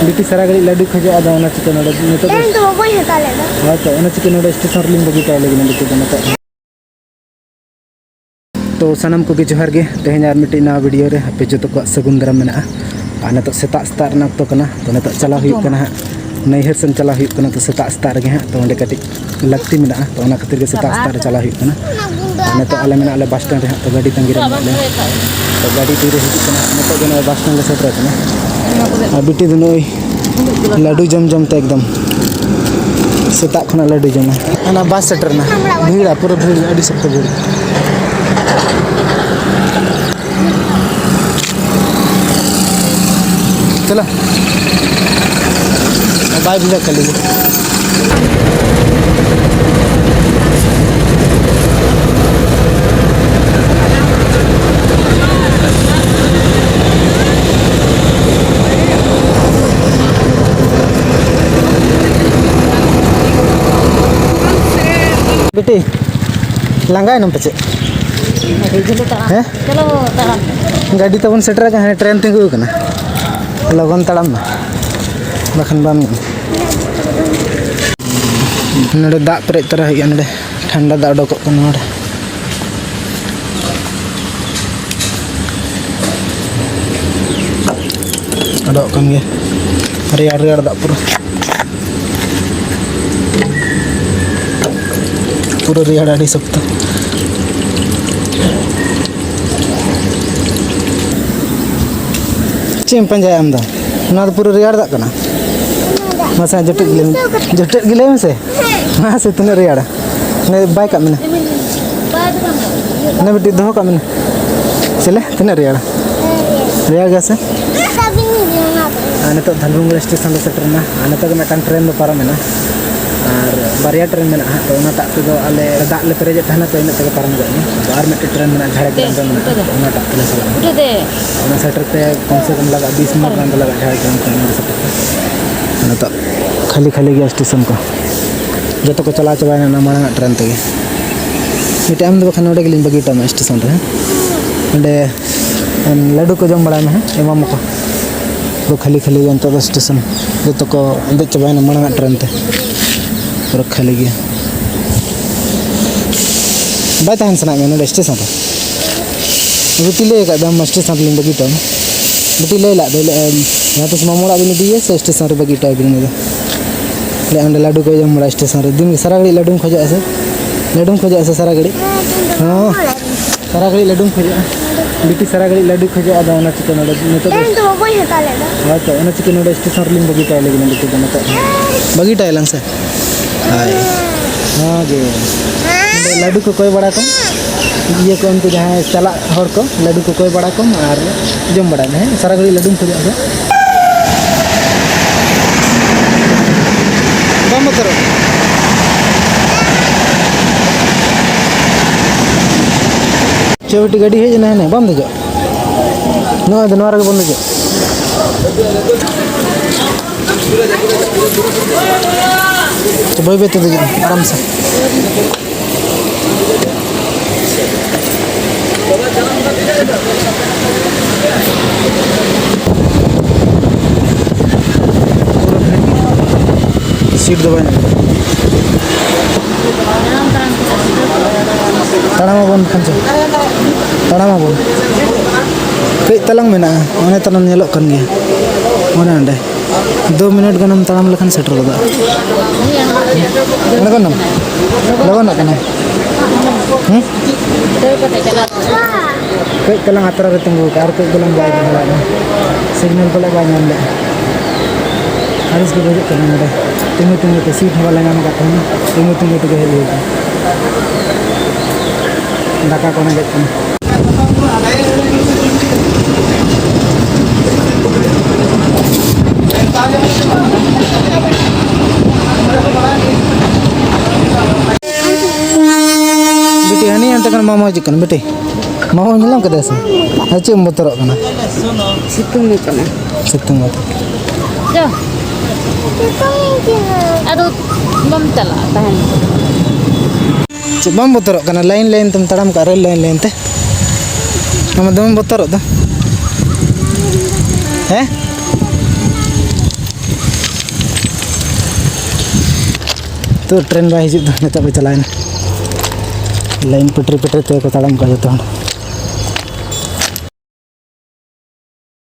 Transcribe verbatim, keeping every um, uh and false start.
ᱵᱤᱴᱤ ᱥᱟᱨᱟ ᱜᱷᱟᱹᱲᱤᱡ ᱞᱟᱹᱰᱩ ᱠᱷᱚᱡᱚᱜᱼᱟ, ᱟᱫᱚ ᱚᱱᱟ ᱪᱤᱠᱟᱹ ᱱᱚᱰᱮ ᱱᱤᱛᱚᱜ ᱫᱚ ᱤᱧ ᱫᱚ ᱵᱟᱹᱧ ᱦᱟᱛᱟᱣ ᱞᱮᱫᱟ᱾ ᱦᱳᱭ ᱛᱚ, ᱚᱱᱟ ᱪᱤᱠᱟᱹ ᱱᱚᱰᱮ ᱥᱴᱮᱥᱚᱱ ᱨᱮᱞᱤᱧ ᱵᱟᱹᱜᱤ ᱦᱚᱴᱚ ᱞᱟᱹᱜᱤᱫ ᱱᱚᱰᱮ ᱫᱚ ᱱᱤᱛᱚᱜ᱾ ᱛᱚ ᱥᱟᱱᱟᱢ ᱠᱚᱜᱮ ᱡᱚᱦᱟᱨ ᱜᱮ᱾ ᱛᱮᱦᱮᱧ ᱟᱨ ᱢᱤᱫᱴᱤᱡ ᱱᱟᱣᱟ ᱵᱷᱤᱰᱤᱭᱳ ᱨᱮ ᱟᱯᱮ ᱡᱚᱛᱚ ᱠᱚᱣᱟᱜ ᱥᱟᱹᱜᱩᱱ ᱫᱟᱨᱟᱢ ᱢᱮᱱᱟᱜᱼᱟ᱾ ᱟᱨ ᱱᱤᱛᱚᱜ ᱥᱮᱛᱟᱜ ᱥᱮᱛᱟᱜ ᱨᱮᱱᱟᱜ ᱚᱠᱛᱚ ᱠᱟᱱᱟ, ᱛᱚ ᱱᱤᱛᱚᱜ ᱪᱟᱞᱟᱣ ᱦᱩᱭᱩᱜ ᱠᱟᱱᱟ ᱦᱟᱸᱜ, ᱱᱟᱹᱭᱦᱟᱹᱨ ᱥᱮᱱ ᱪᱟᱞᱟᱣ ᱦᱩᱭᱩᱜ ᱠᱟᱱᱟ᱾ ᱛᱚ ᱥᱮᱛᱟᱜ ᱥᱮᱛᱟᱜ ᱨᱮᱜᱮ ᱦᱟᱸᱜ, ᱛᱚ ᱚᱸᱰᱮ ᱠᱟᱹᱴᱤᱡ ᱞᱟᱹᱠᱛᱤ ᱢᱮᱱᱟᱜᱼᱟ, ᱛᱚ ᱚᱱᱟ ᱠᱷᱟᱹᱛᱤᱨ ᱜᱮ ᱥᱮᱛᱟᱜ ᱥᱮᱛᱟᱜ ᱨᱮ ᱪᱟᱞᱟᱜ ᱦᱩᱭᱩᱜ ᱠᱟᱱᱟ᱾ ᱟᱨ ᱱᱤᱛᱚᱜ ᱟᱞᱮ ᱢᱮᱱᱟᱜ ᱞᱮᱭᱟ ᱵᱟᱥ ᱥᱴᱮᱱᱰ ᱨᱮ ᱦᱟᱸᱜ, ᱛᱚ ᱜᱟᱹᱰᱤ ᱛᱟᱺᱜᱤ ᱨᱮ ᱢᱮᱱᱟᱜ ᱞᱮᱭᱟ᱾ ᱛᱚ ᱜᱟᱹᱰᱤ ᱛᱤᱨᱮ ᱦᱤᱡᱩᱜ ᱠᱟᱱᱟ, ᱱᱤᱛᱚᱜ ᱜᱮ ᱱᱚᱜᱼᱚᱭ ᱵᱟᱥ ᱥᱴᱮᱱᱰ ᱞᱮ ᱥᱮᱴᱮᱨ ᱟᱠᱟᱱᱟ᱾ ᱟᱨ ᱵᱤᱴᱤ ᱫᱚ ᱱᱩᱭ ᱞᱟᱹᱰᱩ ᱡᱚᱢ ᱡᱚᱢ ᱛᱮ ᱮᱠᱫᱚᱢ ᱥᱮᱛᱟᱜ ᱠᱷᱚᱱᱟᱜ ᱞᱟᱹᱰᱩ ᱡᱚᱢᱟ᱾ ᱚᱱᱟ ᱵᱟᱥ ᱥᱮᱴᱮᱨ ᱮᱱᱟ, ᱵᱷᱤᱲᱟ, ᱯᱩᱨᱟᱹ ᱵᱷᱤᱲ, ᱟᱹᱰᱤ ᱥᱚᱠᱛᱚ ᱵᱷᱤᱲ᱾ ᱪᱚᱞᱚ᱾ ᱵᱟᱭ ᱵᱩᱡᱷᱟᱹᱜ ᱠᱟᱱ ᱞᱟᱹᱜᱤᱫ᱾ ᱵᱤᱴᱤ, ᱞᱟᱸᱜᱟᱭᱮᱱᱟᱢ ᱯᱟᱪᱮᱫ? ᱟᱹᱰᱤ ᱡᱷᱟᱹᱞ ᱛᱟᱲᱟᱢ᱾ ᱦᱮᱸ? ᱪᱚᱞᱚ ᱛᱟᱲᱟᱢ᱾ ᱜᱟᱹᱰᱤ ᱛᱟᱵᱚᱱ ᱥᱮᱴᱮᱨ ᱟᱠᱟᱱᱟ, ᱦᱟᱱᱮ ᱴᱨᱮᱱ ᱛᱤᱸᱜᱩ ᱟᱠᱟᱱᱟ᱾ ᱞᱚᱜᱚᱱ ᱛᱟᱲᱟᱢ ᱢᱮ, ᱵᱟᱠᱷᱟᱱ ᱵᱟᱢ ᱧᱟᱢᱟ᱾ ᱱᱚᱰᱮ ᱫᱟᱜ ᱯᱮᱨᱮᱡ ᱛᱚᱨᱟ ᱦᱩᱭᱩᱜᱼᱟ, ᱱᱚᱰᱮ ᱴᱷᱟᱱᱰᱟ ᱫᱟᱜ ᱚᱰᱚᱠᱚᱜ ᱠᱟᱱᱟ ᱱᱚᱰᱮ᱾ ᱚᱰᱚᱠ ᱠᱟᱱ ᱜᱮᱭᱟ, ᱨᱮᱭᱟᱲ ᱨᱮᱭᱟᱲ ᱫᱟᱜ ᱯᱩᱨᱟᱹ᱾ ᱯᱩᱨᱟᱹ ᱨᱮᱭᱟᱲ, ᱟᱹᱰᱤ ᱥᱚᱠᱛᱚ᱾ ᱪᱮᱫ ᱮᱢ ᱯᱟᱸᱡᱟᱭᱟ ᱟᱢ ᱫᱚ? ᱱᱚᱣᱟ ᱫᱚ ᱯᱩᱨᱟᱹ ᱨᱮᱭᱟᱲ ᱫᱟᱜ ᱠᱟᱱᱟ᱾ ᱢᱟᱥᱮ ᱡᱚᱴᱮᱫ ᱜᱮ ᱞᱟᱹᱭ ᱢᱮ᱾ ᱡᱚᱴᱮᱫ ᱜᱮ ᱞᱟᱹᱭ ᱢᱮᱥᱮ᱾ ᱢᱟᱥᱮ ᱛᱤᱱᱟᱹᱜ ᱨᱮᱭᱟᱲᱟ? ᱚᱱᱮ ᱵᱟᱭ ᱠᱟᱜ ᱢᱮ᱾ ᱚᱱᱮ ᱢᱤᱫᱴᱤᱡ ᱫᱚᱦᱚ ᱠᱟᱜ ᱢᱮ᱾ ᱪᱮᱞᱮ ᱛᱤᱱᱟᱹᱜ ᱨᱮᱭᱟᱲᱟ? ᱨᱮᱭᱟᱲ ᱜᱮᱭᱟ ᱥᱮ? ᱟᱨ ᱱᱤᱛᱚᱜ ᱫᱷᱟᱞᱵᱷᱩᱝᱜᱩᱲ ᱥᱴᱮᱥᱚᱱ ᱞᱮ ᱥᱮᱴᱮᱨ ᱮᱱᱟ᱾ ᱟᱨ ᱱᱤᱛᱚᱜ ᱜᱮ ᱢᱤᱫᱴᱟᱝ ᱴᱨᱮᱱ ᱫᱚ ᱯᱟᱨᱚᱢ ᱮᱱᱟ᱾ ᱟᱨ ᱵᱟᱨᱭᱟ ᱴᱨᱮᱱ ᱢᱮᱱᱟᱜᱼᱟ ᱦᱟᱸᱜ, ᱛᱚ ᱚᱱᱟᱴᱟᱜ ᱛᱮᱫᱚ ᱟᱞᱮ ᱫᱟᱜ ᱞᱮ ᱯᱮᱨᱮᱡᱮᱫ ᱛᱟᱦᱮᱱᱟ, ᱛᱚ ᱤᱱᱟᱹᱜ ᱛᱮᱜᱮ ᱯᱟᱨᱚᱢ ᱜᱚᱫ ᱮᱱᱟ᱾ ᱛᱚ ᱟᱨ ᱢᱤᱫᱴᱮᱡ ᱴᱨᱮᱱ ᱢᱮᱱᱟᱜᱼᱟ, ᱡᱷᱟᱲᱜᱨᱟᱢ ᱨᱮ ᱢᱮᱱᱟᱜᱼᱟ, ᱛᱚ ᱚᱱᱟᱴᱟᱜ ᱛᱮᱞᱮ ᱪᱟᱞᱟᱜᱼᱟ᱾ ᱚᱱᱟ ᱥᱮᱴᱮᱨ ᱛᱮ ᱠᱚᱢ ᱥᱮ ᱠᱚᱢ ᱞᱟᱜᱟᱜᱼᱟ, ᱵᱤᱥ ᱢᱤᱱᱤᱴ ᱜᱟᱱ ᱫᱚ ᱞᱟᱜᱟᱜᱼᱟ, ᱡᱷᱟᱲᱜᱨᱟᱢ ᱠᱷᱚᱱ ᱱᱚᱰᱮ ᱥᱮᱴᱮᱨ ᱛᱮ᱾ ᱱᱤᱛᱚᱜ ᱠᱷᱟᱹᱞᱤ ᱠᱷᱟᱹᱞᱤ ᱜᱮᱭᱟ ᱥᱴᱮᱥᱚᱱ ᱠᱚ, ᱡᱚᱛᱚ ᱠᱚ ᱪᱟᱞᱟᱣ ᱪᱟᱵᱟᱭᱮᱱᱟ ᱚᱱᱟ ᱢᱟᱲᱟᱝ ᱟᱜ ᱴᱨᱮᱱ ᱛᱮᱜᱮ᱾ ᱢᱤᱫᱴᱮᱡ ᱟᱢ ᱫᱚ ᱵᱟᱠᱷᱟᱱ ᱱᱚᱰᱮ ᱜᱮᱞᱤᱧ ᱵᱟᱹᱜᱤ ᱦᱚᱴᱚ ᱟᱢᱟ ᱥᱴᱮᱥᱚᱱ ᱨᱮ, ᱦᱮᱸ? ᱱᱚᱰᱮ ᱞᱟᱹᱰᱩ ᱠᱚ ᱡᱚᱢ ᱵᱟᱲᱟᱭ ᱢᱮ, ᱦᱮᱸ, ᱮᱢᱟᱢᱟᱠᱚ᱾ ᱠᱚ ᱠᱷᱟᱹᱞᱤ ᱠᱷᱟᱹᱞᱤ ᱜᱮ ᱱᱤᱛᱚᱜ ᱫᱚ ᱥᱴᱮᱥᱚᱱ᱾ ᱡᱚᱛᱚ ᱠᱚ ᱫᱮᱡ ᱪᱟᱵᱟᱭᱮᱱᱟ ᱢᱟᱲᱟᱝ ᱟᱜ ᱴᱨᱮᱱ ᱛᱮ᱾ ᱯᱩᱨᱟᱹ ᱠᱷᱟᱹᱞᱤ ᱜᱮᱭᱟ᱾ ᱵᱟᱭ ᱛᱟᱦᱮᱱ ᱥᱟᱱᱟᱭᱮᱫ ᱢᱮᱭᱟ ᱱᱚᱰᱮ ᱥᱴᱮᱥᱚᱱ ᱨᱮ? ᱵᱤᱴᱤ ᱞᱟᱹᱭ ᱟᱠᱟᱫ ᱫᱚ ᱥᱴᱮᱥᱚᱱ ᱨᱮᱞᱤᱧ ᱵᱟᱹᱜᱤ ᱦᱚᱴᱚ ᱟᱢᱟ᱾ ᱵᱤᱴᱤ ᱞᱟᱹᱭ ᱞᱟᱜ ᱫᱚ, ᱞᱟᱹᱭ, ᱡᱟᱦᱟᱸ ᱛᱤᱥ ᱢᱟᱢᱚ ᱚᱲᱟᱜ ᱵᱤᱱ ᱤᱫᱤᱭᱮᱭᱟ ᱥᱮ ᱥᱴᱮᱥᱚᱱ ᱨᱮ ᱵᱟᱹᱜᱤ ᱦᱚᱴᱚ ᱟᱹᱵᱤᱱ ᱩᱱᱤ ᱫᱚ? ᱞᱟᱹᱭ, ᱚᱸᱰᱮ ᱞᱟᱹᱰᱩ ᱠᱚ ᱡᱚᱢ ᱵᱟᱲᱟᱭᱟ ᱥᱴᱮᱥᱚᱱ ᱨᱮ᱾ ᱫᱤᱱ ᱜᱮ ᱥᱟᱨᱟ ᱜᱷᱟᱹᱲᱤᱡ ᱞᱟᱹᱰᱩᱢ ᱠᱷᱚᱡᱚᱜᱼᱟ ᱥᱮ? ᱞᱟᱹᱰᱩᱢ ᱠᱷᱚᱡᱚᱜᱼᱟ ᱥᱮ ᱥᱟᱨᱟ ᱜᱷᱟᱹᱲᱤᱡ? ᱦᱚᱸ᱾ ᱥᱟᱨᱟ ᱜᱷᱟᱹᱲᱤᱡ ᱞᱟᱹᱰᱩᱢ ᱠᱷᱚᱡᱚᱜᱼᱟ᱾ ᱵᱤᱴᱤ ᱥᱟᱨᱟ ᱜᱷᱟᱹᱲᱤᱡ ᱞᱟᱹᱰᱩ ᱠᱷᱚᱡᱚᱜᱼᱟ, ᱟᱫᱚ ᱚᱱᱟ ᱪᱤᱠᱟᱹ ᱱᱚᱰᱮ ᱱᱤᱛᱚᱜ ᱫᱚ ᱛᱮᱦᱮᱧ ᱫᱚ ᱵᱟᱹᱧ ᱦᱟᱛᱟᱣ ᱞᱮᱫᱟ᱾ ᱦᱳᱭ ᱛᱚ, ᱚᱱᱟ ᱪᱤᱠᱟᱹ ᱱᱚᱰᱮ ᱥᱴᱮᱥᱚᱱ ᱨᱮᱞᱤᱧ ᱵᱟᱹᱜᱤ ᱦᱚᱴᱚ ᱟᱭ ᱞᱟᱹᱜᱤᱫ ᱱᱤᱛᱚᱜ ᱫᱚ ᱱᱤᱛᱚᱜ᱾ ᱵᱟᱹᱜᱤ ᱦᱚᱴᱚ ᱟᱭ ᱞᱟᱝ ᱥᱮ? ᱦᱳᱭ᱾ ᱦᱮᱸ ᱜᱮ᱾ ᱱᱚᱰᱮ ᱞᱟᱹᱰᱩ ᱠᱚ ᱠᱚᱭ ᱵᱟᱲᱟ ᱠᱚᱢ᱾ ᱤᱭᱟᱹ ᱠᱚ ᱩᱱᱠᱩ ᱡᱟᱦᱟᱸᱭ ᱪᱟᱞᱟᱜ ᱦᱚᱲ ᱠᱚ ᱞᱟᱹᱰᱩ ᱠᱚ ᱠᱚᱭ ᱵᱟᱲᱟ ᱠᱚᱢ ᱟᱨ ᱡᱚᱢ ᱵᱟᱲᱟᱭ ᱢᱮ, ᱦᱮᱸ? ᱥᱟᱨᱟ ᱜᱷᱟᱹᱲᱤᱡ ᱞᱟᱹᱰᱩᱢ ᱠᱷᱚᱡᱚᱜᱼᱟ ᱥᱮ? ᱵᱟᱢ ᱵᱚᱛᱚᱨᱚᱜ? ᱪᱚ ᱵᱤᱴᱤ, ᱜᱟᱹᱰᱤ ᱦᱮᱡ ᱮᱱᱟ, ᱦᱟᱱᱮ ᱵᱟᱢ ᱫᱮᱡᱚᱜ? ᱱᱚᱜᱼᱚᱭ ᱫᱚ ᱱᱚᱣᱟ ᱨᱮᱜᱮ ᱵᱚᱱ ᱫᱮᱡᱚᱜ᱾ ᱵᱟᱹᱭ ᱵᱟᱹᱭ ᱛᱮ ᱫᱮᱡᱚᱜ ᱢᱮ, ᱟᱨᱟᱢ ᱥᱮ᱾ ᱥᱤᱴ ᱫᱚ ᱵᱟᱭ ᱧᱟᱢ ᱮᱫᱟ᱾ ᱛᱟᱲᱟᱢ ᱟᱵᱚᱱ ᱠᱷᱟᱱ ᱪᱚ᱾ ᱛᱟᱲᱟᱢ ᱟᱵᱚᱱ᱾ ᱠᱟᱹᱡ ᱛᱟᱞᱟᱝ ᱢᱮᱱᱟᱜᱼᱟ, ᱚᱱᱮ ᱛᱟᱞᱟᱝ ᱧᱮᱞᱚᱜ ᱠᱟᱱ ᱜᱮᱭᱟ᱾ ᱚᱱᱮ ᱚᱸᱰᱮ᱾ ᱫᱩ ᱢᱤᱱᱤᱴ ᱜᱟᱱᱮᱢ ᱛᱟᱲᱟᱢ ᱞᱮᱠᱷᱟᱱ ᱥᱮᱴᱮᱨ ᱜᱚᱫᱚᱜᱼᱟ᱾ ᱞᱚᱜᱚᱱᱚᱜ ᱠᱟᱱᱟ᱾ ᱞᱚᱜᱚᱱᱚᱜ ᱠᱟᱱᱟ᱾ ᱦᱩᱸ? ᱠᱟᱹᱡ ᱛᱟᱞᱟᱝ ᱟᱛᱨᱟ ᱨᱮ ᱛᱤᱸᱜᱩ ᱟᱠᱟᱫ, ᱟᱨ ᱠᱟᱹᱡ ᱛᱟᱞᱟᱝ ᱵᱟᱭ ᱛᱤᱸᱜᱩ ᱟᱠᱟᱫ᱾ ᱥᱤᱜᱽᱱᱮᱞ ᱯᱟᱞᱮ ᱵᱟᱭ ᱧᱟᱢ ᱞᱮᱫᱼᱟ᱾ ᱟᱹᱲᱤᱥ ᱜᱮ ᱵᱩᱡᱷᱟᱹᱜ ᱠᱟᱱᱟ ᱱᱚᱰᱮ᱾ ᱛᱤᱸᱜᱩ ᱛᱤᱸᱜᱩ ᱛᱮ ᱥᱤᱴ ᱦᱚᱸ ᱵᱟᱞᱮ ᱧᱟᱢ ᱟᱠᱟᱫ ᱛᱟᱦᱮᱱᱟ᱾ ᱛᱤᱸᱜᱩ ᱛᱤᱸᱜᱩ ᱛᱮᱜᱮ ᱦᱮᱡ ᱦᱩᱭ ᱟᱠᱟᱱᱟ᱾ ᱫᱟᱠᱟ ᱠᱚ ᱨᱮᱸᱜᱮᱡ ᱠᱟᱱᱟ᱾ ᱵᱤᱴᱤ, ᱦᱟᱹᱱᱤ ᱦᱟᱱᱛᱮ ᱠᱷᱚᱱ ᱢᱟᱢᱟ ᱦᱤᱡᱩᱜ ᱠᱟᱱᱟ, ᱵᱤᱴᱤ᱾ ᱢᱟᱢᱟ ᱧᱮᱞ ᱧᱟᱢ ᱠᱮᱫᱮᱭᱟ ᱥᱮ? ᱟᱨ ᱪᱮᱫ ᱮᱢ ᱵᱚᱛᱚᱨᱚᱜ ᱠᱟᱱᱟ? ᱥᱤᱛᱩᱝ ᱮ ᱠᱟᱱᱟ᱾ ᱥᱤᱛᱩᱝ ᱵᱚᱛᱚᱨ᱾ ᱡᱚ᱾ ᱟᱫᱚ ᱵᱟᱢ ᱪᱟᱞᱟᱜᱼᱟ ᱛᱟᱦᱮᱱ? ᱪᱮᱫ ᱵᱟᱢ ᱵᱚᱛᱚᱨᱚᱜ ᱠᱟᱱᱟ? ᱞᱟᱭᱤᱱ ᱞᱟᱭᱤᱱ ᱛᱮᱢ ᱛᱟᱲᱟᱢ ᱠᱟᱜᱼᱟ, ᱨᱮᱹᱞ ᱞᱟᱭᱤᱱ ᱞᱟᱭᱤᱱ ᱛᱮ᱾ ᱟᱢ ᱫᱚᱢᱮᱢ ᱵᱚᱛᱚᱨᱚᱜ ᱫᱚ᱾ ᱦᱮᱸ? ᱴᱨᱮᱱ ᱵᱟᱭ ᱦᱤᱡᱩᱜ ᱫᱚ, ᱱᱤᱛᱚᱜ ᱯᱮ ᱪᱟᱞᱟᱣᱮᱱᱟ᱾ ᱞᱟᱭᱤᱱ ᱯᱟᱹᱴᱨᱤ ᱯᱟᱹᱴᱨᱤ ᱛᱮ ᱠᱚ ᱛᱟᱲᱟᱢ ᱠᱚᱣᱟ ᱡᱚᱛᱚ ᱦᱚᱲ᱾